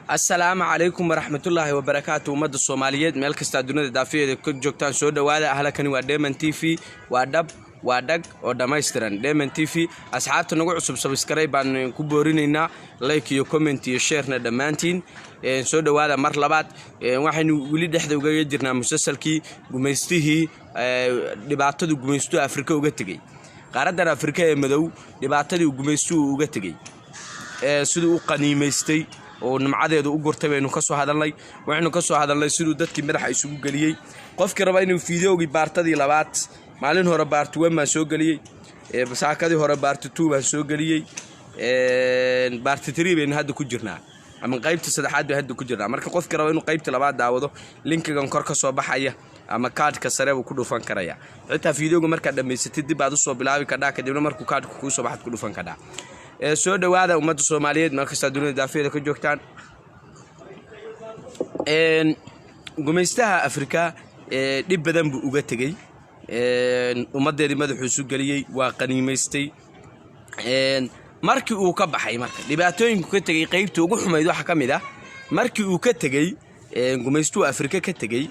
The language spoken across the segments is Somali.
Assalaamu calaykum waraxmatullaahi wabarakaatu. Ummadda Soomaaliyeed meel kastaa dunida daafiyeeda ka joogtaan, soo dhowaada. Ahlakani waa Dheeman TV, waa dhab, waa dhag oo dhammaystiran Dheeman TV. Asxaabta nagu cusub, subscribe baan ku boorinaynaa, like iyo comment iyo sharena dhammaantiin. Soo dhowaada mar labaad. Waxaynu weli dhexda ugaga jirnaa musalsalkii gumaystihii, dhibaatadu gumaystuhu Afrika uga tegey, qaaraddan Afrika ee madow, dhibaatadii gumaystuhu uga tegey, siduu u qaniimaystay oo nimcadeedu u gurtay baynu ka soo hadalnay. Waxaynu ka soo hadalnay siduu dadkii madaxa isugu geliyey. Qofkii raba inuu videogii partadii labaad, maalin hore part 1 baan soo geliyey, saakadii hore part 2 baan soo geliyey, part 3 baynu hadda ku jirnaa ama qaybta saddexaad bay hadda ku jirnaa. Marka qofkii raba inuu qaybta labaad daawado, linkigan kor ka soo baxaya ama kaadhka sare buu ku dhufan karaya. Xitaa videoga markaad dhammaysatid, dib baad usoo bilaabi kadhaa, kadibna markuu kaadhka kuu soo baxaad ku dhufan kadhaa. Soo dhowaada ummadda Soomaaliyeed meel kastaa dunida daafiyada ka joogtaan. Gumaystaha Afrika dhib badan buu uga tegey ummaddeedii, madaxuu isu geliyey, waa qaniimaystay. Markii uu ka baxay, marka dhibaatooyinku ka tegey qaybtii ugu xumayd waxaa ka mid ah, markii uu ka tegey gumaystuhu Afrika ka tegey,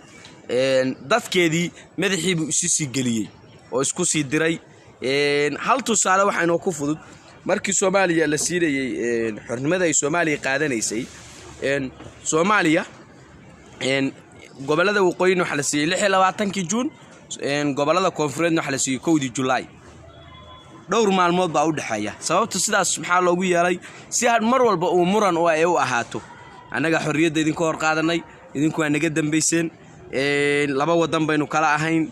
dadkeedii madaxiibuu isu sii geliyey oo isku sii diray. Hal tusaale waxaa inoo ku fudud, markii Soomaaliya la siinayey xornimada ay Soomaaliya qaadanaysay, Soomaaliya gobollada waqooyina waxaa la siiyey 26-kii Juun, gobollada koonfureedna waxaa la siiyey 1-dii Julaay. Dhowr maalmood baa u dhexeeya. Sababta sidaas maxaa loogu yeelay? Si mar walba uu muran ay u ahaato: annaga xorriyadda idinka hor qaadanay, idinku waa naga dambayseen, laba wadan baynu kala ahayn,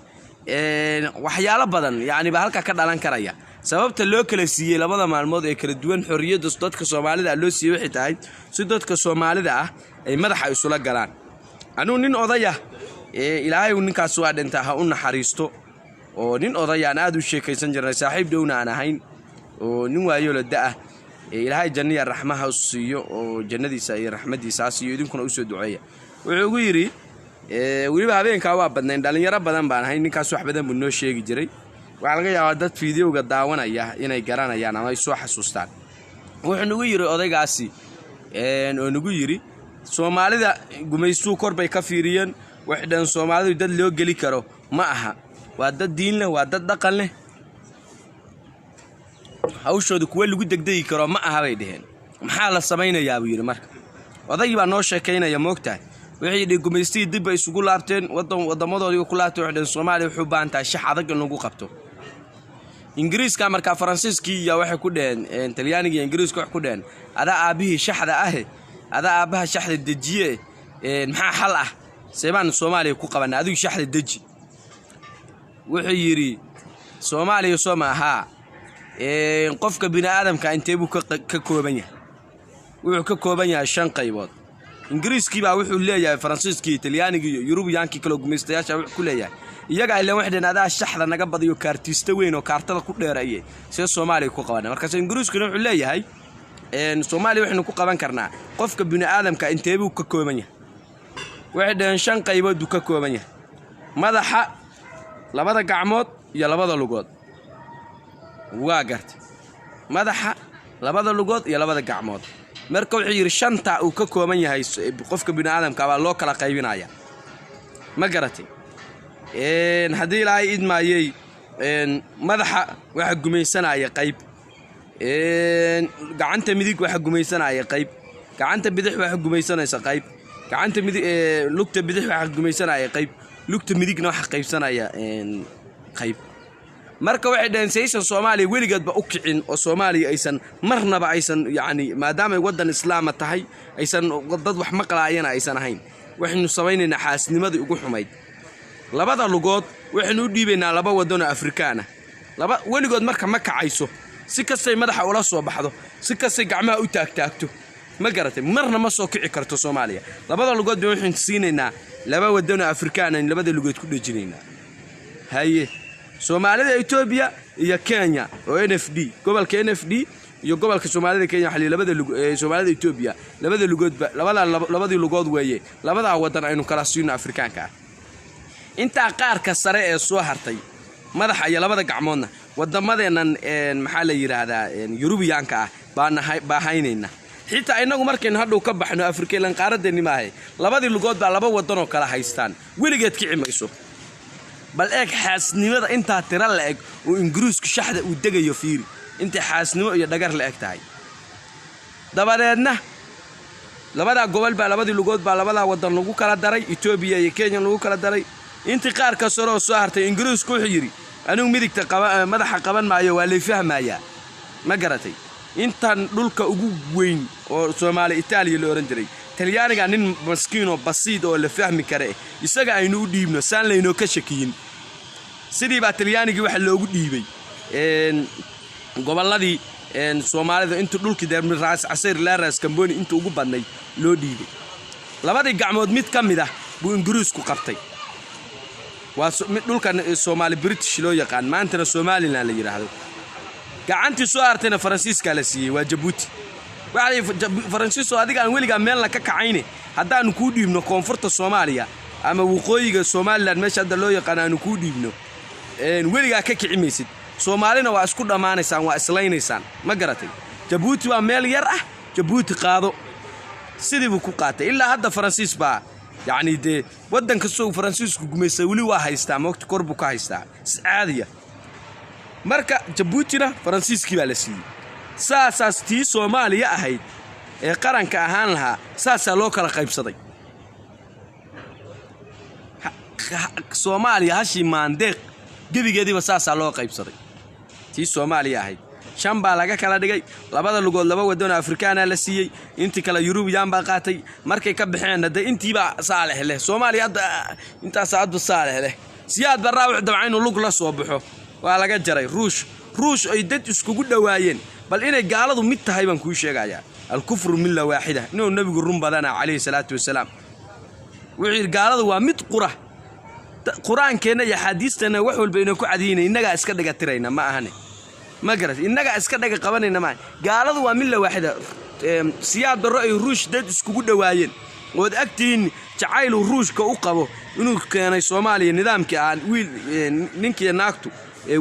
waxyaalo badan yacni baa halkaa ka dhalan karaya. Sababta loo kala siiyey labada maalmood ee kala duwan xorriyadda dadka Soomaalida ah loo siiyey waxay tahay si dadka Soomaalida ah ay madaxa isula galaan. Anugu nin odaya, Ilaahay ninkaas waa dhintaa, ha u naxariisto, oo nin odayaan aad u sheekaysan jirnay, saaxiib dhowna aan ahayn, oo nin waayoola da'ah, Ilaahay janniya raxmaha siiyo oo jannadiisa iyo raxmadiisa ha siiyo, idinkuna usoo duceeya. Wuxuu ugu yidhi, weliba habeenkaa waa badnayn, dhallinyaro badan baan ahayn, ninkaas wax badan buu noo sheegi jiray. Waxaa laga yaabaa dad videoga daawanaya inay garanayaan ama ay soo xasuustaan. Wuxuu nagu yidhi odaygaasi oo nagu yidhi, Soomaalida gumaystuu kor bay ka fiiriyeen, waxay dhaheen Soomaalidu dad loo geli karo ma aha, waa dad diin leh, waa dad dhaqan leh, hawshooda kuwa lagu degdegi karo ma aha bay dheheen. Maxaa la samaynayaa buu yidhi. Marka odaygii baa noo sheekaynaya, moogtahay, wuxuu yidhi gumaystihii dib bay isugu laabteen wadamadoodii ku laabteen, waxay dhaheen Soomaaliya wuxuu baahan tahay shax adag in lagu qabto. Ingiriiska markaa Faransiiskii iyo waxay ku dheheen, Talyaaniga iyo Ingiriiska waxay ku dheheen, adaa aabbihii shaxda ahe, adaa aabbaha shaxda dejiye, maxaa xal ah? See baan Soomaaliya ku qabanaa? Adigu shaxda deji. Wuxuu yidhi, Soomaaliya soo ma ahaa? Qofka bini aadamka intee buu ka kooban yahay? Wuxuu ka kooban yahay shan qaybood. Ingiriiskii baa wuxuu leeyahay Faransiiskii, Talyaanigii iyo Yurubiyaankii kaleo gumaystayaasha wuxuu ku leeyahay iyaga, ileen waxay dhaheen adaa shaxda naga badiyo, kaartiista weyn oo kaartada ku dheeraye, see Soomaaliya ku qabana? Markaas Ingiriiskuna wuxuu leeyahay, Soomaaliya waxaynu ku qaban karnaa, qofka bini aadamka intee buu ka kooban yahay? Waxay dhaheen shan qaybood buu ka kooban yahay: madaxa, labada gacmood iyo labada lugood. Waa gartay, madaxa, labada lugood iyo labada gacmood. Marka wuxuu yidhi shanta uu ka kooban yahay qofka bini aadamka baa loo kala qaybinaya, ma garatay? Haddii Ilaahay idmaayey, madaxa waxa gumaysanaya qayb, gacanta midig waxa gumaysanaya qayb, gacanta bidix waxa gumaysanaysa qayb, gacanta midig, lugta bidix waxa gumaysanaya qayb, lugta midigna waxa qaybsanaya qayb. Marka waxay dhaheen, saysan Soomaaliya weligeedba u kicin oo Soomaaliya aysan marnaba aysan, yacni maadaamay waddan islaama tahay, aysan dad wax maqlaayana aysan ahayn, waxaynu samaynaynaa xaasnimadii ugu xumayd. Labada lugood waxaynu u dhiibaynaa laba waddanoo Afrikaan ah. Laba weligood marka ma kacayso, si kastay madaxa ula soo baxdo, si kastay gacmaha u taagtaagto, ma garatay, marna ma soo kici karto Soomaaliya. Labada lugood ba waxaynu siinaynaa laba waddanoo Afrikaan, aynu labada lugood ku dhejinaynaa. Haye, Soomaalida Etoobiya iyo Kenya oo NFD, gobolka NFD iyo gobolka Soomaalida Kenya, waxaa labada lug, Soomaalida Etoobiya labada lugoodba, labada labadii lugood weeye. Labadaa waddan aynu kala siino Afrikaanka ah. Intaa qaarka sare ee soo hartay, madaxa iyo labada gacmoodna, waddamadeennan maxaa la yidhaahdaa, Yurubiyaanka ah baa haynayna. Xitaa innagu markaynu hadhow ka baxno Afrikailan qaaradeenni maahay, labadii lugood baa laba waddanoo kala haystaan, weligeed kici mayso. Bal eeg xaasnimada intaa tira la eg oo Ingiriisku shaxda uu degayo. Fiiri intay xaasnimo iyo dhagar la eg tahay. Dabadeedna labadaa gobol baa, labadii lugood baa labadaa waddan lagu kala daray, Etoobiya iyo Kenya lagu kala daray. Intii qaar ka saroo soo hartay, Ingiriisku wuxuu yidhi: "Anigu midigta madaxa qaban maayo, waa lay fahmayaa." Ma garatay? Intan dhulka ugu weyn oo Soomaali Itaaliya la odhan jiray, Talyaaniga nin maskiinoo basiid oo la fahmi kare, isaga aynu u dhiibno saan laynoo ka shakiyin. Sidii baa Talyaanigii waxa loogu dhiibay gobolladii Soomaalida, intuu dhulkii dee Raas Casayr ilaa Raas Kamboni intuu ugu badnay loo dhiibay. Labadii gacmood mid ka mid ah buu Ingiriisku qabtay. Waa mid dhulkan Soomaali British loo yaqaan, maantana Somaliland la yidhaahdo. Gacantii soo hartayna Faransiiskaa la siiyey, waa Jabuuti. Waxaa la yidhi, "Faransiiso, adiga aan weligaa meelna ka kacayne, haddaanu kuu dhiibno koonfurta Soomaaliya ama waqooyiga Somaliland, meesha hadda loo yaqaan, aanu kuu dhiibno, weligaa ka kici maysid. Soomaalina waa isku dhammaanaysaan, waa islaynaysaan." Ma garatay? Jabuuti waa meel yar ah, Jabuuti qaado. Sidii buu ku qaatay. Ilaa hadda Faransiis baa, yacni dee waddan kastoo Faransiisku gumaystay weli waa haystaa, moogta, kor buu ka haystaa si caadiya. Marka Jabuutina Faransiiskii baa la siiyey. Saasaas tii Soomaaliya ahayd ee qaranka ahaan lahaa saasaa loo kala qaybsaday. Soomaaliya hashii maandeeq gebigeediiba saasaa loo qaybsaday. Tii Soomaaliya ahayd shan baa laga kala dhigay. Labada lugood laba waddanoo Afrikaana la siiyey, intii kale Yurubiyan baa qaatay. Markay ka baxeenna dee intiibaa saaleh leh Soomaaliya hadda, intaas hadda saaleh leh. Siyaad Barraa wuxuu dabca inuu lug la soo baxo, waa laga jaray. Ruush ay dad iskugu dhowaayeen. Bal inay gaaladu mid tahay baan kuu sheegayaa. الكفر ملة واحدة, inuu Nebigu run badana calayhi salaatu wasalaam. Wuxuu yidhi gaaladu waa mid qura. Qur-aankeenna iyo axaadiisteenna wax walba inoo ku cadiyeyna, innagaa iska dhaga tirayna ma ahane. Ma garat? Innagaa iska dhaga qabanayna maaha. Gaaladu waa ملة واحدة. Siyaad Barro ay Ruush dad iskugu dhowaayeen ood agtihiin, jacaylu Ruushka u qabo inuu keenay Soomaaliya nidaamkii aan wiil ninkiiyo naagtu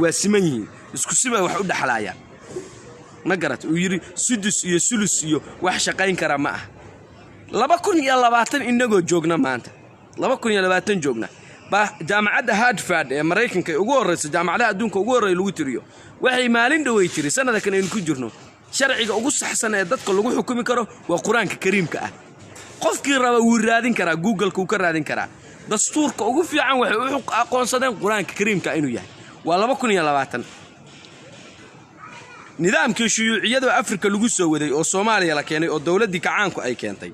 waa siman yihiin, isku siba wax u dhexlaayaan. Ma garat? Uu yidhi sudus iyo sulus iyo wax shaqayn kara ma ah. 2020 inagoo joogna maanta, 2020 joogna, baa jaamacadda Harvard ee Maraykanka ee ugu horreysa jaamacadaha adduunka ugu horreeya lagu tiriyo, waxay maalin dhowey tiri: sanada kan aynu ku jirno sharciga ugu saxsan ee dadka lagu xukumi karo waa Qur-aanka Kariimka ah. Qofkii raba wuu raadin karaa, Googleka wuu ka raadin karaa. Dastuurka ugu fiican waxay u aqoonsadeen Qur-aanka Kariimka inuu yahay. Waa 2020. Nidaamkii shuyuuciyada Afrika lagu soo waday oo Soomaaliya la keenay oo dowladdii kacaanku ay keentay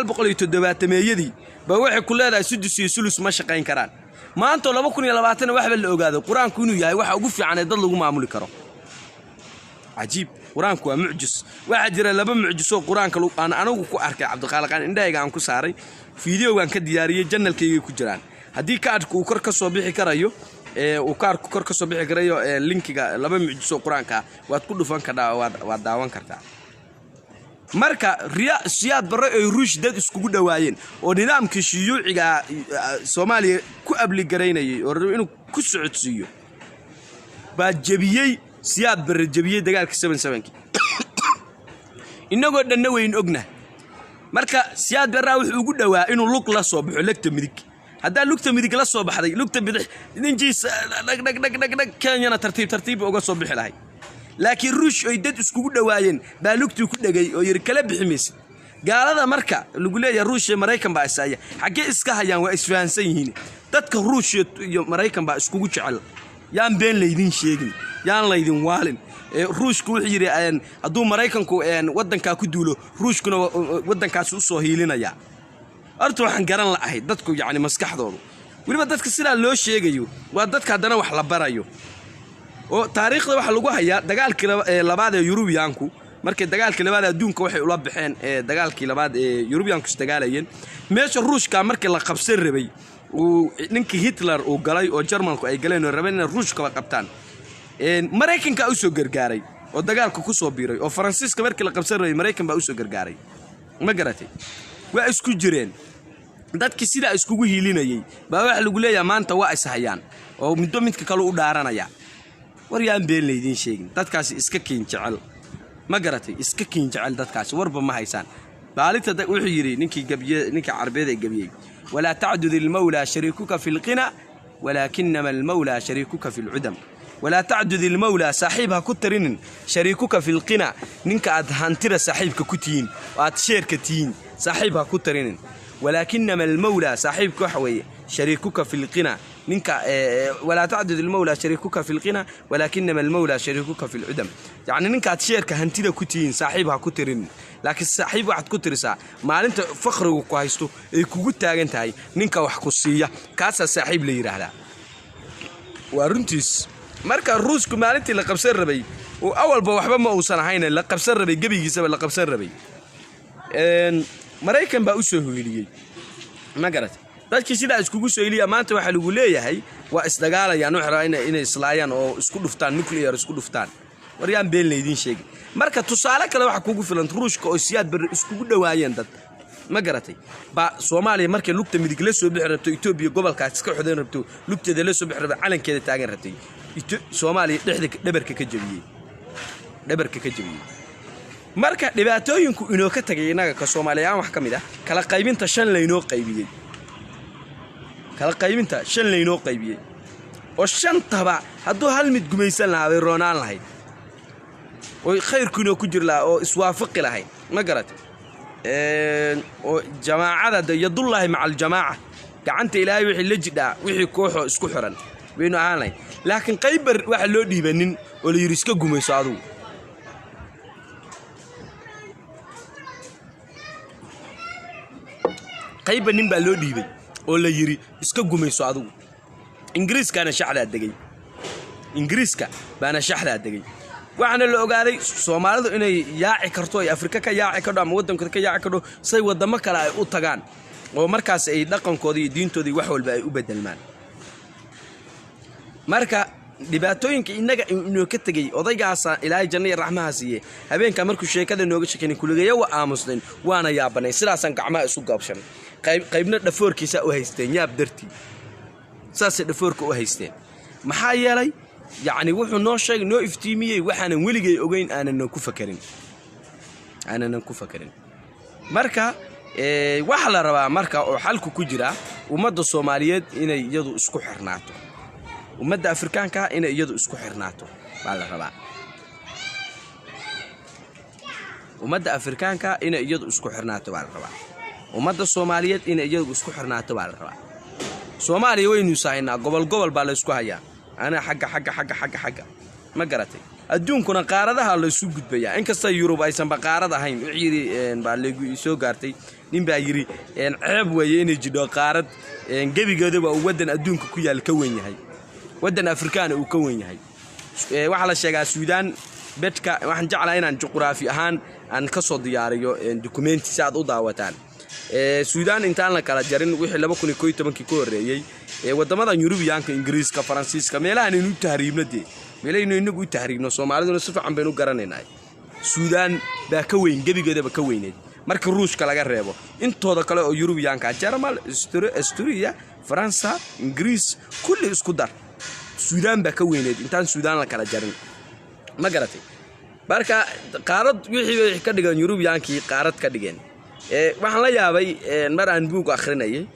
1970-meeyadii baa waxay ku leedahay sudus iyo sulus ma shaqayn karaan. Maantoo 2020 waxba la ogaaday Qur-aanku inuu yahay waxa ugu fiican ee dad lagu maamuli karo. Cajiib, Qur-aanku waa mucjis. Waxaa jira laba mucjisoo Qur-aanka aan anigu ku arkay, Cabdiqaaliqaan indhahayga aan ku saaray, fiideogaan ka diyaariyey, channelkaygay ku jiraan. Haddii kaadhku uu kor ka soo bixi karayo, uu kaarku kor ka soo bixi karayo, linkiga laba mucjiso Qur-aanka ah waad ku dhufan kartaa, waad daawan kartaa. Marka riya Siyaad Barre ay Ruush dad iskugu dhowaayeen oo nidaamkii shuyuuciga Soomaaliya ku abligaraynayay oo raba inuu ku socodsiiyo baa jebiyey. Siyaad Barre jebiyey dagaalka 77-kii, innagoo dhanna weyn ogna. Marka Siyaad Barraa wuxuu ugu dhowaa inuu lug la soo baxo, lugta midig. Haddaa lugta midig la soo baxday, lugta bidix ninjiis dhag dhag dhag dhag dhag, Kenyana tartiib tartiib uga soo bixi lahay. Laakiin Ruush ay dad iskugu dhowaayeen baa lugtii ku dhegay oo yidhi kala bixi maysid. Gaalada marka lagu leeyahay Ruush iyo Maraykan baa ishaya, xaggee iska hayaan? Waa isfahansan yihiin. Dadka Ruush iyo Maraykan baa iskugu jecel. Yaan been laydin sheegin, yaan laydin waalin. Ruushku wuxuu yidhi hadduu Maraykanku waddankaa ku duulo, Ruushkuna waddankaasi usoo hiilinaya. Horta waxaan garan la'ahay dadku, yacni maskaxdoodu weliba dadka sidaa loo sheegayo waa dadka haddana wax la barayo oo taariikhda waxaa lagu hayaa. Dagaalkii labaad ee Yurubiyaanku, markay dagaalkii labaad ee adduunka waxay ula baxeen dagaalkii labaad ee Yurubiyaanku isdagaalayeen, meesha Ruushka markii la qabsan rabay, uu ninkii Hitler uu galay oo Jarmalku ay galeen oo rabeen inay Ruushkaba qabtaan, Maraykanka usoo gargaaray oo dagaalka ku soo biiray. Oo Faransiiska markii la qabsan rabay, Maraykan baa usoo gargaaray. Ma garatay? Waa isku jireen. Dadkii sidaa iskugu hiilinayay baa waxa lagu leeyaha maanta waa ishayaan oo middo midka kale u dhaaranaya. War yaan been laydiin sheegin, dadkaasi iska keen jecel. Ma garatay? Iska kiin jecel dadkaasi, warba ma haysaan. Maalinta wuxuu yidhi ninkii gabiye, ninkii Carbeed ee gabiyey: "Walaa tacdud ilmawlaa shariikuka fi lqina, walaakinama almawlaa shariikuka fi lcudam." Walaa tacdud ilmawlaa, saaxiib ha ku tarinin, shariikuka fi lqina, ninka aad hantida saaxiibka ku tihiin oo aad sheerka tihiin, saaxiib ha ku tarinin. Walaakinama almawlaa, saaxiibka waxa weeye shariikuka fi lqina, ninka walaa tacdud ilmawlaa shariikuka fi lqina, walaakinama almawlaa shariikuka fi lcudam. Yacni ninkaad sheerka hantida ku tihiin saaxiib ha ku tirinin, laakiin saaxiib waxaad ku tirisaa maalinta faqrigu ku haysto ay kugu taagan tahay, ninka wax ku siiya, kaasaa saaxiib la yidhaahdaa. Waa runtiis. Marka Ruushku maalintii la qabsan rabay oo awalba waxba ma uusan ahayn, la qabsan rabay, gebigiisaba la qabsan rabay, Maraykan baa u soo hoyliyey. Ma garat? Dadkii sidaa iskugu soo heliya maanta waxaa lagu leeyahay waa isdagaalayaan, waxay rabaa inay islaayaan oo isku dhuftaan, nuclear isku dhuftaan. Waryaan been laydiin sheegay. Marka tusaale kale waxaa kugu filan Ruushka oo Siyaad Barre iskugu dhowaayeen dad, ma garatay, ba Soomaaliya markay lugta midig la soo bixi rabto, Etoobiya gobolkaas iska xodayn rabto, lugteeda la soo bixi rabto, calankeeda taagan rabtay, Soomaaliya dhexda dhabarka ka jabiyey, dhabarka ka jabiyey. Marka dhibaatooyinku inoo ka tagay innaga ka Soomaaliyaan wax ka mid ah kala qaybinta shan laynoo qaybiyey, kala qaybinta shan laynoo qaybiyey, oo shantaba hadduu hal mid gumaysan lahaa bay roonaan lahayd, oo khayrku inoo ku jiri lahaa oo iswaafaqi lahayd. Ma garatay? Oo jamaacada de yadullaahi maca aljamaaca, gacanta Ilaahay wixii la jidhaa, wixii kooxoo isku xiran baynu ahaan lahayn. Laakiin qaybar waxa loo dhiibanin oo la yidhi iska gumayso adugu. Qayba nin baa loo dhiibay oo la yidhi iska gumayso adugu. Ingiriiskaana shaxdaa degay, Ingiriiska baana shaxdaa degay. Waxaana la ogaaday Soomaalidu inay yaaci karto, ay Afrika ka yaaci kadho ama waddankooda ka yaaci kadho, say waddamo kale ay u tagaan oo markaas ay dhaqankooda iyo diintooda iyo wax walba ay u bedelmaan. Marka dhibaatooyinka innaga inoo ka tegey odaygaasa, Ilaahay janno iyo raxmaha siiye, habeenkaa markuu sheekada nooga sheekaynay, kuligayo wa aamusnayn, waana yaabanay. Sidaasaan gacmaha isu gaabshanay, qayb qaybna dhafoorkiisa u haysteen, yaab dartii saasay dhafoorka u haysteen. Maxaa yeelay, yacni wuxuu noo sheegay, noo iftiimiyey waxaanan weligay ogeyn, aanan ku fakarin, aananan ku fakarin. Marka waxaa la rabaa marka oo xalku ku jira ummadda Soomaaliyeed inay iyadu isku xirnaato, ummadda Afrikaanka inay iyadu isku xirnaato baa la rabaa. Ummadda Afrikaanka inay iyadu isku xirnaato baa la rabaa. Ummadda Soomaaliyeed inay iyadu isku xirnaato baa la rabaa. Soomaaliya waynu sahaynaa, gobol gobol baa laysku hayaa, anaa xagga xagga xagga xagga xagga. Ma garatay? Adduunkuna qaaradaha laysu gudbayaa, inkasta Yurub aysanba qaarad ahayn. Wuxuu yidhi baa laygu soo gaartay, nin baa yidhi ceeb weeye inay jidho qaarad gebigeedaba uu waddan adduunka ku yaal ka weyn yahay, waddan Afrikaana uu ka weyn yahay. Waxaa la sheegaa Suudaan bedka. Waxaan jeclaa inaan juquraafi ahaan aan ka soo diyaariyo dukumenti si aad u daawataan. Suudaan intaan la kala jarin, wixii 2011-kii ka horreeyey, waddamadan Yurubiyaanka, Ingiriiska, Faransiiska, meelahan aynu u tahriibno, dee meelahaynu inagu u tahriibno, Soomaaliduna si fiican baynu u garanaynaa. Suudaan baa ka weyn, gebigeedaba ka weyneyd marka Ruushka laga reebo intooda kale oo Yurubiyaanka, Jarmal, Astriya, Faransa, Ingiriis, kulli isku dar. Suudaan baa ka weyneyd intaan Suudaan la kala jarin. Ma garatay? Marka qaarad wixii bay ka dhigeen Yurubiyaankii, qaarad ka dhigeen. Waxaan la yaabay mar aan buug akhrinayay,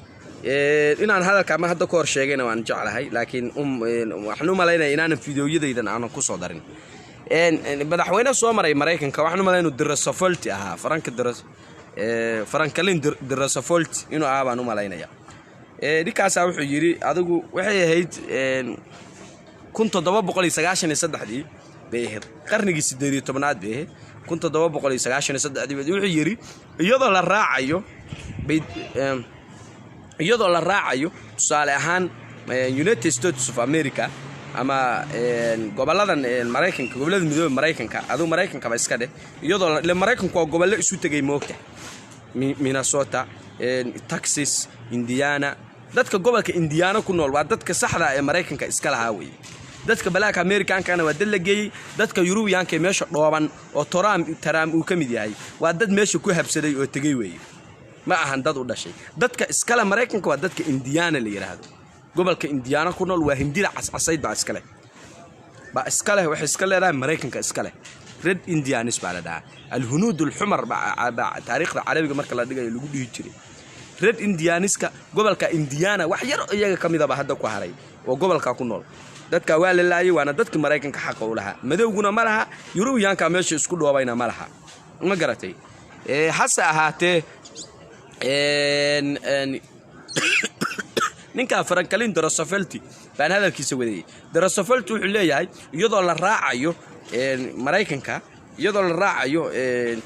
inaan hadalka ma hadda ka hor sheegayna waan jeclahay, laakiin waxaan u malaynaya inaanan fideoyadaydan aanan ku soo darin. Madaxweyne soo maray Maraykanka, waxaan u malaya inuu Dirasafolti ahaa, Faranka Franklin Dirasafolti inuu ahaa baan u malaynaya. Ninkaasaa wuxuu yidhi, adigu waxay ahayd 1793-dii bay ahayd, qarnigii 18aad bay ahayd, 1793-dii. Wuxuu yidhi iyadoo la raacayo tusaale ahaan United States of America ama goboladan Maraykanka, gobollada midoobe Maraykanka, adigu Maraykankaba iska dheh, iyadoo ile Maraykanku waa gobollo isu tegay, moogta, Minnesota, Texas, Indiana. Dadka gobolka Indiana ku nool waa dadka saxda ee Maraykanka iska lahaa weeye. Dadka Black Americankana waa dad la geeyey. Dadka Yurubiyaanka ee meesha dhooban oo Toram Taraam uu ka mid yahay waa dad meesha ku habsaday oo tegey weeye, ma ahan dad u dhashay. Dadka iskale Maraykanka waa dadka Indiana la yidhaahdo, gobolka Indiana ku nool, waa Hindida cascasayd baa iskale, baa iska leh, waxay iska leedahay Maraykanka iska leh. Red Indians baa la dhahaa, الهنود الحمر baa taariikhda Carabiga marka la dhigayo lagu dhihi jiray. Red Indianska gobolka Indiana wax yar iyaga ka midaba hadda ku haray oo gobolka ku nool. Dadka waa la laayay, waana dadkii Maraykanka xaqa u lahaa. Madowguna ma laha, Yurubiyaanka meesha isku dhoobayna ma laha, ma garatay? Hase ahaatee, ninkaa Franklin Roosevelt baan hadalkiisa wadayay. Roosevelt wuxuu leeyahay, iyadoo la raacayo Maraykanka, iyadoo la raacayo,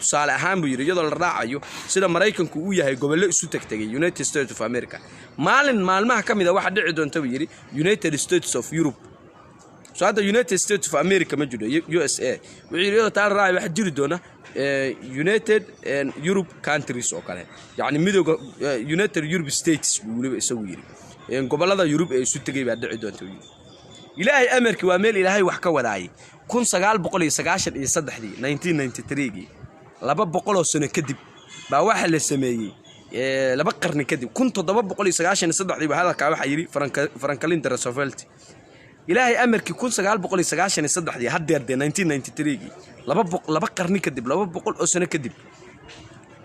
tusaale ahaan buu yidhi, iyadoo la raacayo sida Maraykanku uu yahay gobollo isu tegtegay, United States of America, maalin maalmaha ka mid a waxaa dhici doonta, buu yidhi, United States of Europe. So hadda United States of America ma jiro, USA. Wuxuu yidhi, iyadoo taa la raacayo, waxaa jiri doona United Europe countries oo kale, yacni midooda United Europe States buu weliba isagu yidhi. Gobollada Yurub ee isu tegay baa dhici doonta, buu yidhi. Ilaahay amarkii, waa meel Ilaahay wax ka wadaayay. 1993-dii, 1993-gii, 200 sano kadib baa waxaa la sameeyey, 2 qarni kadib, 1793-dii baa hadalkaa waxaa yidhi Franklin Roosevelt. Ilaahay amarkii, 1993-dii, haddeer dee 1993-gii, 2 qarni kadib, 200 oo sano kadib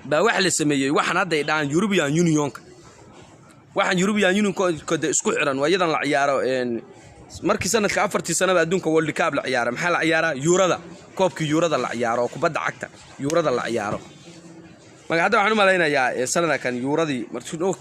baa waxa la sameeyey waxaan hadda ay dhahaan European Unionka. Waxaan European Unionka de isku xiran waa iyadan la ciyaaro markii sanadka 4-tii sanaba adduunka World Cup la ciyaaro. Maxaa la ciyaaraa? Yuurada, koobkii Yuurada la ciyaaro oo kubadda cagta Yuurada la ciyaaro. Marka hadda waxaan u malaynayaa sanada kan Yuuradii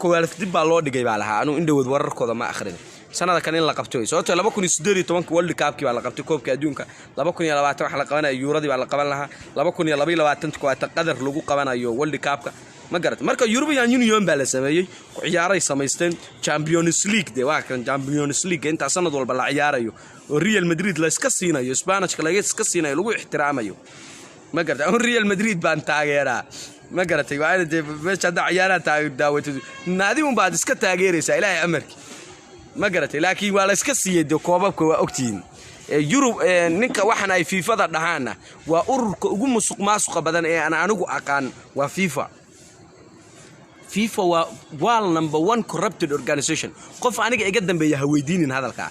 kowaalif dib baa loo dhigay baa lahaa. Anuu indhowood wararkooda ma akhrin. Sanada kan in la qabto wey, sababtoo 2018-ka World Cupkii baa la qabtay, koobka adduunka. 2020 waxa la qabanaya Yuuradii baa la qaban lahaa. 2022 waata Qadar lagu qabanayo World Cupka, ma garata? Marka European Union baa la sameeyey, ciyaaray samaysteen, Champions League de waa kan. Champions League intaa sanad walba la ciyaarayo oo Real Madrid la iska siinayo, Spanishka laga iska siinayo, lagu ixtiraamayo, ma garatay? Anu Real Madrid baan taageeraa, ma garatay? Waa ina dee meesha haddaa ciyaaraha daawatid, naadi un baad iska taageeraysaa, Ilaahay amarki, ma garatay? Laakiin waa la iska siiyey dee koobabka, waa ogtihiin. Yurub ninka waxan ay Fiifada dhahaanna waa ururka ugu musuq maasuqa badan ee aan anigu aqaan, waa FIFA. FIFA waa world number one corrupted organization. Qof aniga iga dambeeya ha weydiinin hadalkaa.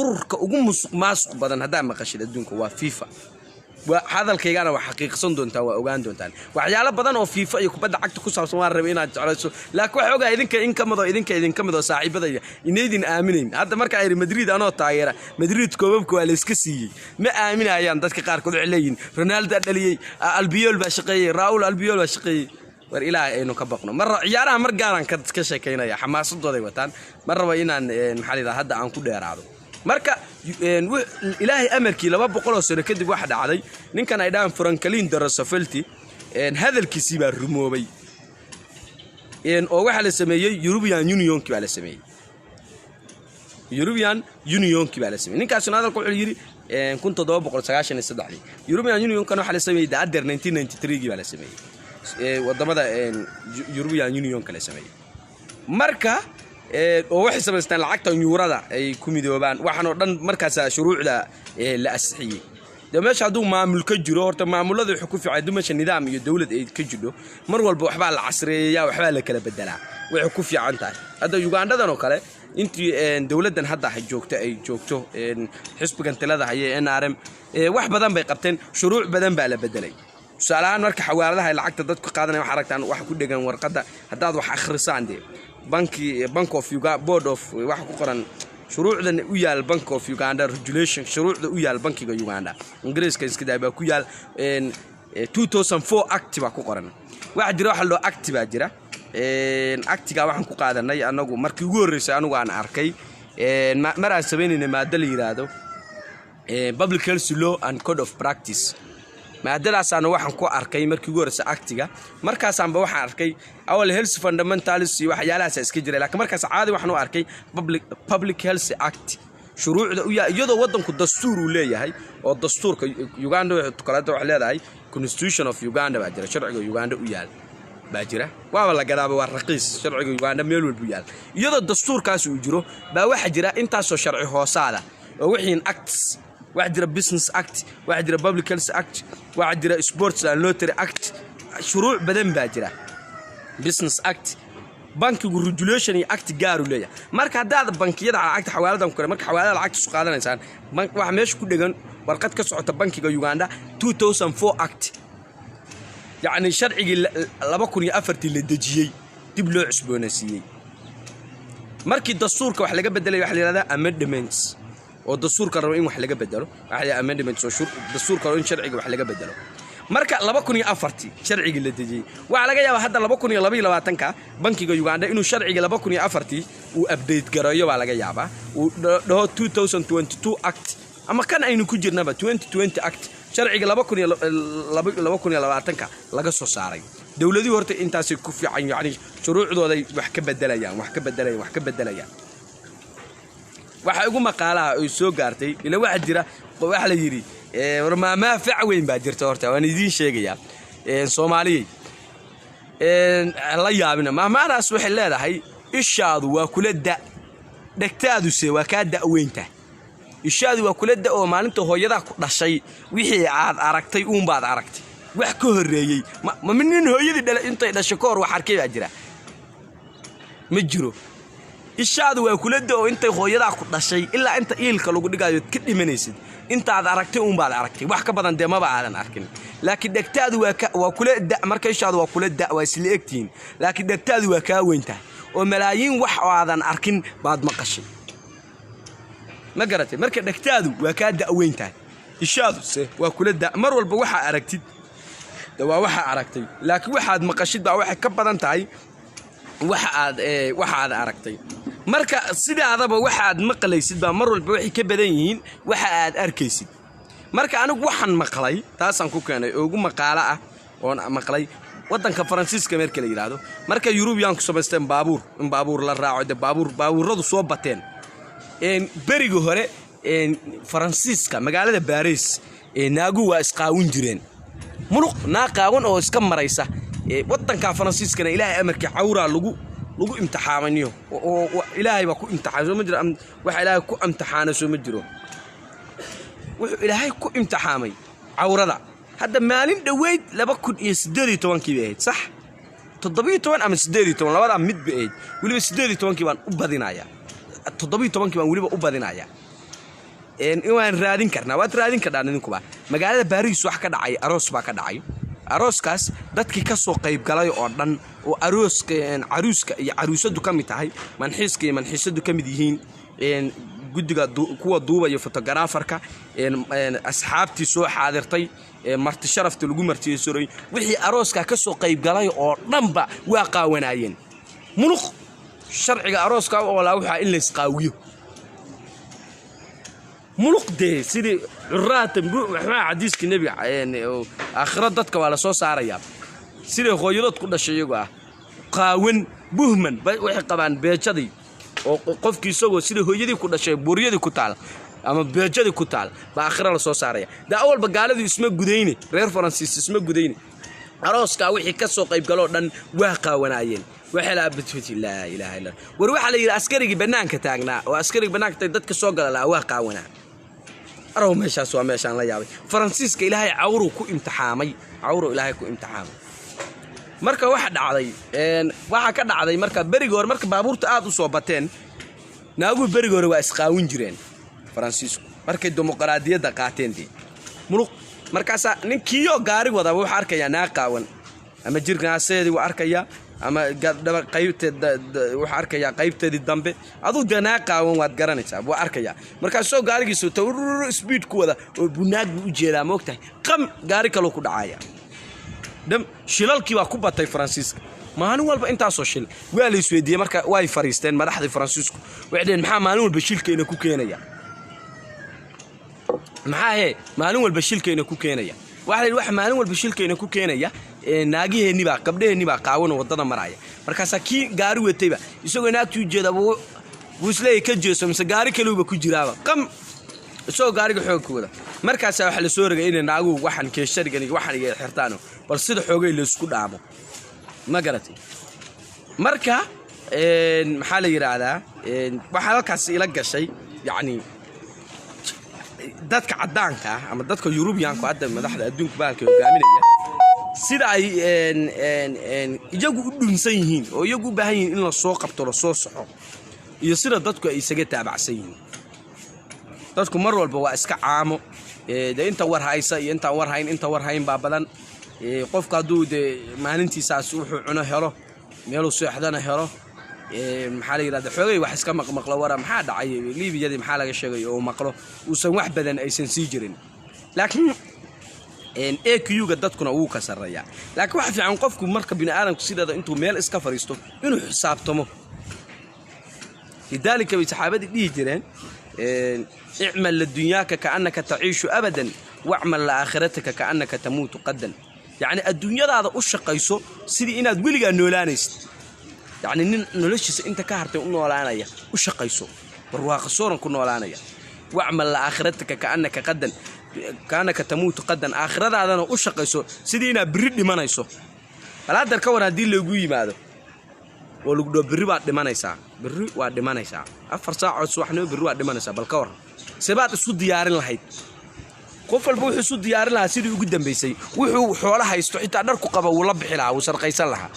Ururka ugu musuq maasuq badan haddaa maqashid adduunka waa FIFA. Waa hadalkaygana, waa xaqiiqsan doontaan, waa ogaan doontaan. Waxyaalo badan oo FIFA iyo kubadda cagta ku saabsan waan rabay inaad jeclayso, laakiin waxa ogaa idinka in ka midoo idinka idinka midoo saaxiibadayda inaydin aaminayn. Hadda markaa idhi Madrid anoo taageera, Madrid koobabka waa la iska siiyey, ma aaminayaan dadka qaarkood. Waxay leeyihin Ronaldo dhaliyey, Albiol baa shaqeeyey, Raul Albiol baa shaqeeyey. War Ilaahay aynu ka baqno. Mar ciyaaraha mar gaaraan ka sheekaynaya, xamaasadooday wataan. Ma rabo inaan, maxaa la yidhaha, hadda aan ku dheeraado. Marka Ilaahay amarkii, 200 sano kadib waxa dhacday, ninkan ay dhahaan Franklin Roosevelt hadalkiisii baa rumoobay oo waxaa la sameeyey European Unionkii baa la sameeyey. European Unionkii baa la sameeyey. Ninkaasuna hadalka wuxuu yidhi 1793-dii. European Unionkan waxaa la sameeyey daadeer 1993-gii baa la sameeyey, wadamada European Unionka la sameeyey. Marka oo waxay samaystaan lacagta yuurada ay ku midoobaan, waxaan oo dhan markaasa shuruucda la asixiyey. Dee meesha hadduu maamul ka jiro, horta maamulada wuxuu ku fiican, hadduu meesha nidaam iyo dowlad ay ka jidho, mar walba waxbaa la casriyeeyaa, waxbaa la kala bedelaa, waxay ku fiican tahay. Hadda Ugandadan oo kale, intii dowladdan hadda joogto ay joogto, xisbigan talada haya NRM, wax badan bay qabteen, shuruuc badan baa la bedelay. Tusaale ahaan, marka xawaaladaha ay lacagta dadku qaadanaya, waxaa aragtaan waxa ku dhegan warqadda, haddaad wax akhrisaan dee, banki Bank of Uganda, board of, waxa ku qoran shuruucdan u yaal Bank of Uganda regulation, shuruucda u yaal bankiga Uganda, Ingiriiska iska daa, baa ku yaal 2004 Act baa ku qoran. Waxaa jira waxa loo act baa jira. Actiga waxaan ku qaadanay anagu markii ugu horreysay anigu aan arkay mar aan samaynayna maado la yidhaahdo Public Health Law and Code of Practice. Maadadaasaana waxaan ku arkay markii ugu horreysay actiga. Markaasaanba waxaan arkay, awal health fundamentals iyo waxyaalahaasa iska jiray, laakiin markaas caadi waxaan u arkay Public Health Act, shuruucda u iyadoo waddanku dastuur uu leeyahay, oo dastuurka Uganda kaleeta waxay leedahay Constitution of Uganda baa jira, sharciga Uganda u yaal baa jira, waaba la gadaaba, waa raqiis. Sharciga Uganda meel walbu yaal. Iyadoo dastuurkaas uu jiro baa waxaa jira intaasoo sharci hoosaada oo wixiin acts. Waxaa jira Business Act, waxaa jira Public Health Act, waxaa jira Sports and Lottery Act, shuruuc badan baa jira, Business Act, bankigu regulation iyo act gaaru leeyahay. Marka haddaad bankiyada lacagta xawaaladan kale, marka xawaalada lacagta isu qaadanaysaan, waxa meesha ku dhegan Warqad ka socota bankiga Uganda, 2004 Act, yacni sharcigii 2004-tii la dejiyey dib loo cusboonaysiiyey. Markii dastuurka wax laga bedelaya waxa la yihahdaa amendments, oo dastuurka rabo in wax laga bedelo waxa la yihahdaa amendments, oo dastuurka rabo in sharciga wax laga bedelo. Marka 2004-tii sharcigii la dejiyey, waxaa laga yaabaa hadda 2022-ka bankiga Uganda inuu sharcigii 2004-tii uu update gareeyo baa laga yaabaa, uu dhaho 2022 Act, ama kan aynu ku jirnaba 2020 Act, sharciga 2020-ka laga soo saaray. Dowladuhu horta intaasay ku fiican, yacni shuruucdooday wax ka bedelayaan, wax ka bedelayaan, wax ka bedelayaan. Waxa igu maqaalaha oy soo gaartay ila waxaa jira, waxa la yidhi war maamaa fac weyn baa jirta. Horta waan idiin sheegayaa, Soomaaliyey, la yaabina. Maahmaadaas waxay leedahay: ishaadu waa kula da, dhegtaaduse waa kaa da'weynta. Ishaadu waa kula da oo maalinta hooyadaa ku dhashay wixii aad aragtay uunbaad aragtay. Wax ka horreeyey ma nin hooyadii dhala intay dhashay ka hor wax arkay baa jira? Ma jiro. Ishaadu waa kula da oo intay hooyadaa ku dhashay ilaa inta iilka lagu dhigaayo ka dhimanaysid, intaad aragtay uunbaad aragtay. Wax ka badan dee maba aadan arkin. Laakiin dhegtaadu waa kula da. Marka ishaadu waa kula da, waa isla egtihiin, laakiin dhegtaadu waa kaa weyntahay oo malaayiin wax oo aadan arkin baad maqashay. Ma garatay? Marka dhegtaadu waa kaa da'weyn tahay, ishaaduse waa kula da. Mar walba waxaa aragtid de waa waxaa aragtay, laakiin waxaad maqashid baa waxay ka badan tahay waxa aad aragtay. Marka sidaadaba waxaad maqlaysid baa mar walba waxay ka badan yihiin waxa aad arkaysid. Marka anigu waxaan maqlay, taasaan ku keenay oo ugu maqaalo ah oon maqlay, waddanka Faransiiska marka la yidhaahdo, marka Yurubiyaanku samaysteen baabuur, in baabuur la raaco, de baabuuradu soo bateen. Berigi hore Faransiiska, magaalada Baris, naagu waa isqaawin jireen, muluq naa qaawan oo iska maraysa. Waddanka Faransiiskana Ilaahay amarkii cawraa lagu imtixaamaniyo oo Ilaahay baa ku imtixaan. Soo ma jiro waxa Ilaahay ku imtixaanay? Soo ma jiro wuxuu Ilaahay ku imtixaamay cawrada? Hadda maalin dhoweyd, 2018-kii bay ahayd, sax, 17 ama 18, labadaa mid bay ahayd. Weliba 18-kii baan u badinayaa, 17-kii baan weliba u badinayaa. Waan raadin karnaa, waad raadin karnaan idinkuba. Magaalada Baariis wax ka dhacay, aroos baa ka dhacay. Arooskaas dadkii ka soo qayb galay oo dhan, oo arooska caruuska iyo caruusadu ka mid tahay, manxiiska iyo manxiisadu ka mid yihiin, guddiga kuwa duubaya, photographer-ka, asxaabtii soo xaadirtay, marti sharafta lagu martiyeysoray, wixii arooskaa ka soo qayb galay oo dhanba waa qaawanaayeen, muluq. Sharciga arooska u oolaa waxaa in laysqaawiyo, muluq dee, sidii curaatan. Maxaa xadiiskii Nebiga? Aakhiro dadka waa la soo saarayaa siday hooyadood ku dhashay, iyagoo ah qaawan, buhman. Waxay qabaan beejadii oo qofkii isagoo sidai hooyadii ku dhashay, buuryadii ku taal ama beejadii ku taal baa aakhiro la soo saaraya. Dee awalba gaaladu isma gudayne, reer Faransiis isma gudayne. Arooskaa wixii ka soo qayb galoo dhan waa qaawanaayeen. Waxay laa laa ilaaha illa. War waxaa la yidhi askarigii bannaanka taagnaa, oo askarigii bannaanka taag dadka soo gala lahaa, waa qaawanaa. Arow, meeshaas waa meeshaan la yaabay. Faransiiska Ilaahay cawruu ku imtixaamay, cawruu Ilaahay ku imtixaamay. Marka waxa dhacday, waxaa ka dhacday, marka berigi hore, marka baabuurta aad u soo bateen, naaguhu berigi hore waa isqaawin jireen Faransiisku. Markay dimuqraadiyadda qaateen dee muluq. Markaasaa ninkiiyoo gaari wadaba wuxuu arkayaa naag qaawan, ama jirnaaseedii wuu arkayaa, ama qaybteed wuxuu arkayaa, qaybteedii dambe. Aduu dee naag qaawan waad garanaysaa buu arkayaa. Markaasoo gaarigiisu tawruru speed ku wada oo buu naag buu u jeedaa, moogtahay, qam, gaari kaloo ku dhacaya dham. Shilalkii baa ku batay Faransiiska, maalin walba intaasoo shil. Waa la isweydiiyey. Marka way fariisteen madaxdii Faransiisku, waxay dheheen: maxaa maalin walba shilkayna ku keenaya? Maxaa hee maalin walba shilkayna ku keenaya? Waxa la yidhi: waxa maalin walba shilkayna ku keenaya naagiheenni baa, gabdhaheenni baa qaawan oo waddada maraya. Markaasaa kii gaari watayba isagoo naagtii u jeeda buu isleeyahy ka jeeso, mise gaari kaluuba ku jiraaba, qam, isagoo gaariga xoog ku wada. Markaasaa waxaa la soo rogay inay naaguhu waxan keesharigan iyo waxan iga xirtaano, bal sida xoogay laysku dhaamo. Ma garatay? Marka maxaa la yidhaahdaa, waxaa halkaas ila gashay, yacni dadka caddaanka ah ama dadka Yurubiyaanku hadda madaxda adduunka bahalka hogaaminaya, sida ay iyagu u dhunsan yihiin oo iyagu u baahan yihiin in la soo qabto, lasoo soxo, iyo sida dadku ay isaga taabacsan yihiin. Dadku mar walba waa iska caamo. Dee inta war haysa iyo intaan war hayn, inta war hayn baa badan. Qofka hadduu dee maalintiisaas wuxuu cuno helo, meeluu seexdana helo, maxaa la yidhahda, xoogay wax iska maqmaqlo, wara maxaa dhacay, Liibiyadii maxaa laga sheegay oo maqlo, uusan wax badan aysan sii jirin. Laakiin AQ-ga dadkuna wuu ka sarreeyaa. Laakiin waxa fiican qofku marka bini aadamku sideeda intuu meel iska fadhiisto inuu xisaabtamo. Lidaalika bay saxaabadii dhihi jireen: اعمل لدنياك كأنك تعيش أبدا واعمل لآخرتك كأنك تموت غدا. Yacni adduunyadaada u shaqayso sidii inaad weligaa noolaanaysid, yacni nin noloshiisa inta ka hartay u noolaanaya u shaqayso, barwaaqo sooran ku noolaanaya. واعمل لآخرتك كأنك غدا كأنك تموت غدا. Aakhiradaadana u shaqayso sidii inaad berri dhimanayso. Bal haddar ka war haddii lagu yimaado oo lagu dhao: "Berri baad dhimanaysaa, berri waad dhimanaysaa, 4 saacood subaxnimo berri waad dhimanaysaa," bal ka waran, sebaad isu diyaarin lahayd? Qof walba wuxuu isu diyaarin lahaa sidii ugu dambaysay. Wuxuu xoolo haysto, xitaa dharku qaba, wuu la bixi lahaa, wuu sarqaysan lahaa.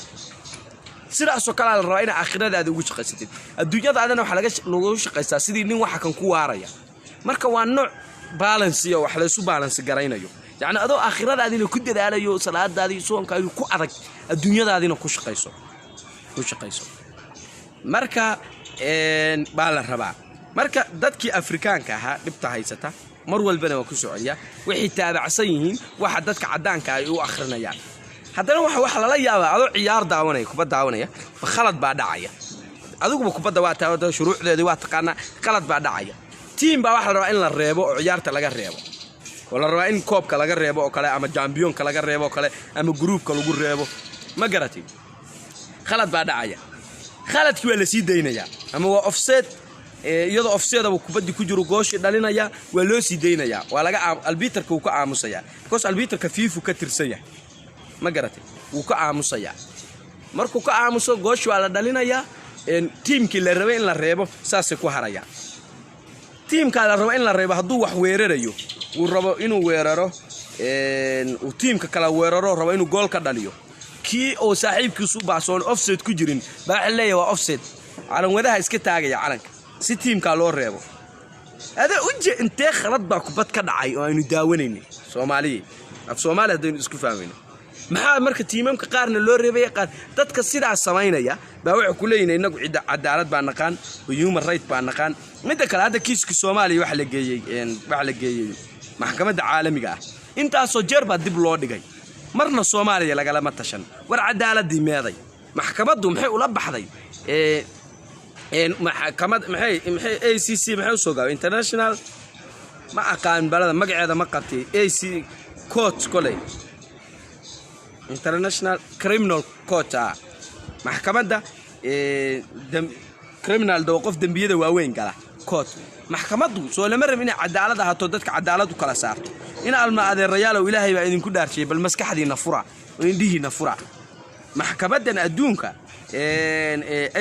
Sidaasoo kalea la rabaa inaa aakhiradaada ugu shaqaysatid. Adduunyadaadana waxaa lagu shaqaystaa sidii nin waxa kan ku waaraya. Marka waa nooc balance iyo wax laysu balance garaynayo, yacni adoo aakhiradaadina ku dadaalayo, salaadaadii, soonkaadii ku adag, adduunyadaadina ku shaqayso, ku shaqayso. Marka baa la rabaa. Marka dadkii Afrikaanka ahaa dhibta haysata mar walbana waa ku soo celiyaa: waxay taabacsan yihiin waxa dadka caddaanka ay u akhrinayaan. Haddana waxa lala yaabaa, adoo ciyaar daawanaya, kubad daawanaya, khalad baa dhacaya. Adiguba kubadda waa taawata, shuruucdeedii waa taqaanaa. Qalad baa dhacaya, team baa waxaa la rabaa in la reebo oo ciyaarta laga reebo, oo la rabaa in koobka laga reebo oo kale, ama championka laga reebo oo kale, ama groupka lagu reebo. Ma garatay? Khalad baa dhacaya, khaladkii waa la sii daynayaa, ama waa offside. Iyadoo offsideaba kubaddii ku jiro gooshii dhalinaya, waa loo sii daynayaa, waa laga albitarka wuu ka aamusayaa, because albitarka FIFA ka tirsan yahay. Ma garatay? Wuu ka aamusayaa. Markuu ka aamuso, gooshi waa la dhalinayaa. Teamkii la rabay in la reebo saasay ku harayaan. Teamkaa la rabo in la reebo hadduu wax weerarayo, uu rabo inuu weeraro, uu teamka kala weeraro, rabo inuu gool ka dhaliyo, kii oo saaxiibkiisu baasoon offside ku jirin baa waxa leeyahay waa offside, calanwadaha iska taagaya calanka si teamkaa loo reebo. Ada uje intee khalad baa kubad ka dhacay oo aynu daawanaynin? Soomaaliya, af Soomaaliya haddaynu isku fahmayno, maxaa marka teamamka qaarna loo reebaya qaar? Dadka sidaas samaynaya baa waxay ku leeyihin: "Innagu cidda cadaalad baa naqaan oo human right baa naqaan." Midda kale, hadda kiiska Soomaaliya waxa la geeyey maxkamadda caalamiga ah. Intaasoo jeer baa dib loo dhigay, marna Soomaaliya lagalama tashan. War cadaaladii meeday? Maxkamaddu maxay ula baxday? Maxkamad maxay ICC maxay usoo gaabay? International, ma aqaan balada magaceeda, ma qabtay AC court koley, International Criminal Court. Maxkamadda criminal dawa, qof dembiyada waaweyn gala court. Maxkamaddu soo lama rabin inay cadaalad ahaato, dadka cadaalad u kala saarto? In alma adeerayaalow, Ilaahay baa idinku dhaarshiyay, bal maskaxdiina fura oo indhihiina fura. Maxkamaddan adduunka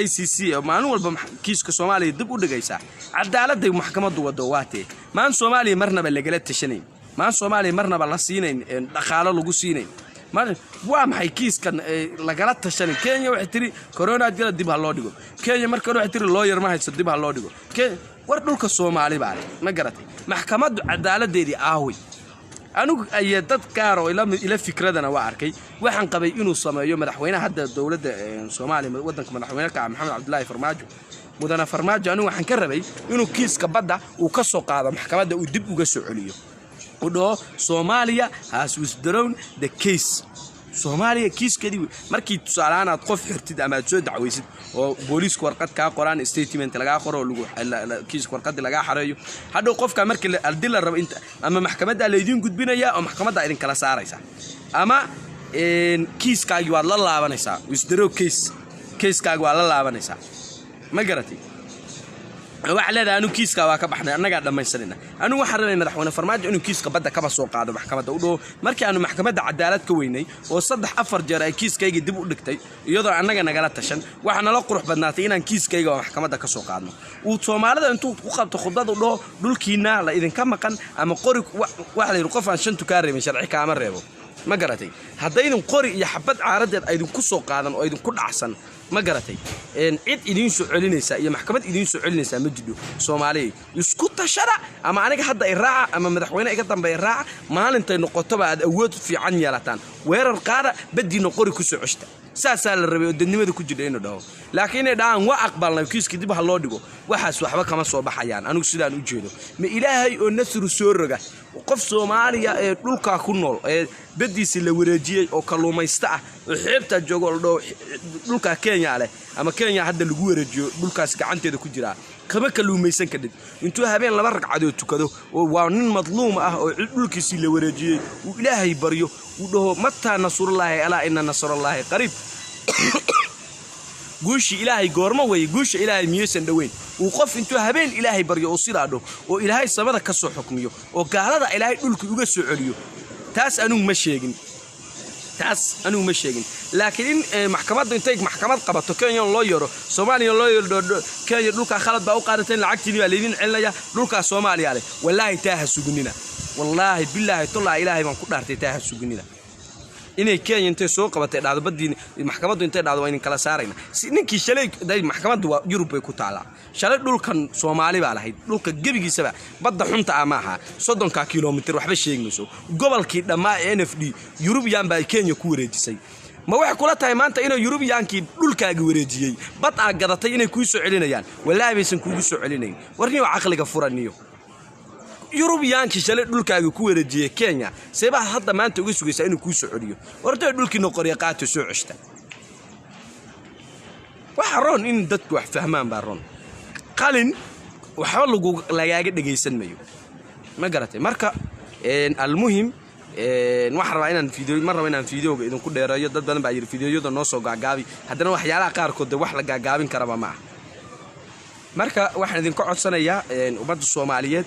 ICC maalin walba kiiska Soomaaliya dib u dhigaysaa, cadaaladday maxkamaddu waddo waatee? Maan Soomaaliya marnaba lagala tashanayn, maan Soomaaliya marnaba la siinayn, dhaqaalo lagu siinayn. Waa maxay kiiskan lagala tashanay? Kenya waxay tiri corona jira, dib ha loo dhigo. Kenya marka hore waxay tiri lawyer ma haysto, dib ha loo dhigo. War dhulka Soomaali baa leh. Ma garatay? Maxkamaddu cadaaladeedii aaway? Anigu aye dad gaar oo ila fikradana waa arkay. Waxaan qabay inuu sameeyo madaxweynaha hadda dowladda Soomaaliya, waddanka madaxweyne ka ah, Maxamed Cabdulaahi Farmaajo, mudane Farmaajo. Anigu waxaan ka rabay inuu kiiska badda uu ka soo qaado maxkamadda, uu dib uga soo celiyo, uu dhaho: "Soomaaliya has withdrawn the case." Soomaaliya kiiskeedii markii tusaalehaan aad qof xirtid ama aad soo dacwaysid oo booliisku warqad kaa qoraan, statement lagaa qoro oo lagu kiiska warqadii lagaa xareeyo, hadhow qofka markii haddii la rabo inta ama maxkamaddaa laydiin gudbinayaa oo maxkamaddaa idinkala saaraysa, ama kiiskaagii waad la laabanaysaa, withdraw case, kiiskaagi waad la laabanaysaa. Ma garatay? Waxaa leedahay: "Anigu kiiskaa waa ka baxnay, annagaa dhammaysanayna." Anigu waxaan rabay madaxweyne Farmaajo inuu kiiska badda kaba soo qaado maxkamadda, u dhaho: "Markii aanu maxkamadda cadaalad ka weynay oo saddex afar jeer ay kiiskaygii dib u dhigtay iyadoo annaga nagala tashan, waxaa nala qurux badnaatay inaan kiiskayga maxkamadda ka soo qaadno." Uu Soomaalida intuu ku qabto khudbad u dhaho: "Dhulkiina la idinka maqan ama qori." Waxa la yidhi: "Qof aan shantu kaa reebin sharci kaama reebo." Ma garatay? Haddaydin qori iyo xabad caaradeed aydinku soo qaadan oo idinku dhacsan, ma garatay, cid idiin soo celinaysaa iyo maxkamad idiin soo celinaysaa ma jidho. Soomaaliya isku Tashada ama aniga hadda i raaca ama madaxweyne iga dambeeya raaca. Maalintay noqotoba aad awood fiican yeelataan, weerar qaada, baddiina qori ku soo ceshta. Saasaa la rabay oo dadnimada ku jidha inuu dhaho. Laakiin inay dhahaan "waa aqbalnay, kiiska dib ha loo dhigo", waxaas waxba kama soo baxayaan. Anigu sidaan u jeedo, ma Ilaahay oo nasru soo roga, qof Soomaaliya ee dhulkaa ku nool ee baddiisa la wareejiyey oo kalluumaysta ah oo xeebtaa jooga oo la dhaho dhulkaa Kenya leh ama Kenya hadda lagu wareejiyo, dhulkaas gacanteeda ku jiraa, kama kalluumaysan kadhib, intuu habeen laba ragcadood tukado oo waa nin madluum ah oo dhulkiisii la wareejiyey, uu Ilaahay baryo, uu dhaho "متى نصر الله ألا إن نصر الله قريب", guushii Ilaahay goormo weeye, guusha Ilaahay miyaysan dhoweyn, uu qof intuu habeen Ilaahay baryo oo sidaa dhaho oo Ilaahay samada ka soo xukmiyo oo gaalada Ilaahay dhulka uga soo celiyo, taas anigu ma sheegin, taas anigu ma sheegin. Laakiin in maxkamaddu intay maxkamad qabato, Kenya loo yeero, Soomaaliya loo yeero, "Kenya dhulkaa khalad baa u qaadateen, lacagtiini baa laydin celinaya, dhulkaa Soomaaliya leh", wallaahi taa ha suginina. Wallaahi, bilaahi, tollaa, Ilaahay baan ku dhaartay, taa ha suginina. Inay Kenya intay soo qabatay dhahdo baddiin, maxkamaddu intay dhahdo "waa idin kala saarayna", si ninkii shalay day. Maxkamaddu waa Yurub bay ku taallaa. Shalay dhulkan Soomaali baa lahayd, dhulka gebigiisaba. Badda xunta ah maaha, 30-ka kilomitir waxba sheegi mayso. Gobolkii dhammaa ee NFD Yurubiyan baa Kenya ku wareejisay. Ma waxay kula tahay maanta inuu Yurubiyaankii dhulkaagi wareejiyey, bad aa gadatay, inay kuu soo celinayaan? Wallaahi baysan kuugu soo celinayn. Warniyo caqliga furaniyo. Yurubiyaankii shalay dhulkaaga ku wareejiyey Kenya, seebaad hadda maanta uga sugaysaa inuu kuu soo celiyo? Wartay dhulkiina qorya qaato, soo ceshta. Waxa roon in dadku wax fahmaan baa roon. Qalin waxba lagu lagaaga dhegaysan mayo, ma garatay? Marka almuhim, waxaan rabaa inaan video, ma rabo inaan videoga idinku dheereeyo. Dad badan baa yidhi videoyada noo soo gaagaabi. Haddana waxyaalaha qaarkood de wax la gaagaabin karaba ma aha. Marka waxaan idinka codsanayaa, ummadda Soomaaliyeed,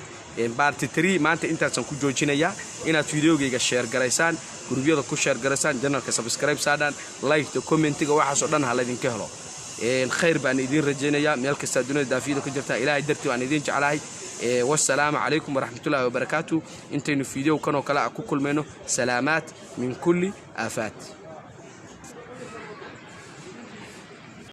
part 3 maanta intaasaan ku joojinayaa, inaad videogayga share garaysaan, gurubyada ku share garaysaan, channelka subscribe saadhaan, liketa, commentiga, waxaasoo dhan ha laydinka helo. Khayr baan idiin rajaynayaa meel kastaa dunida daafiyada ku jirta. Ilaahay dartii baan idiin jeclahay. Wasalaamu calaykum waraxmatullahi wabarakaatu. Intaynu video kanoo kale ku kulmayno, salaamaat min kulli aafaat.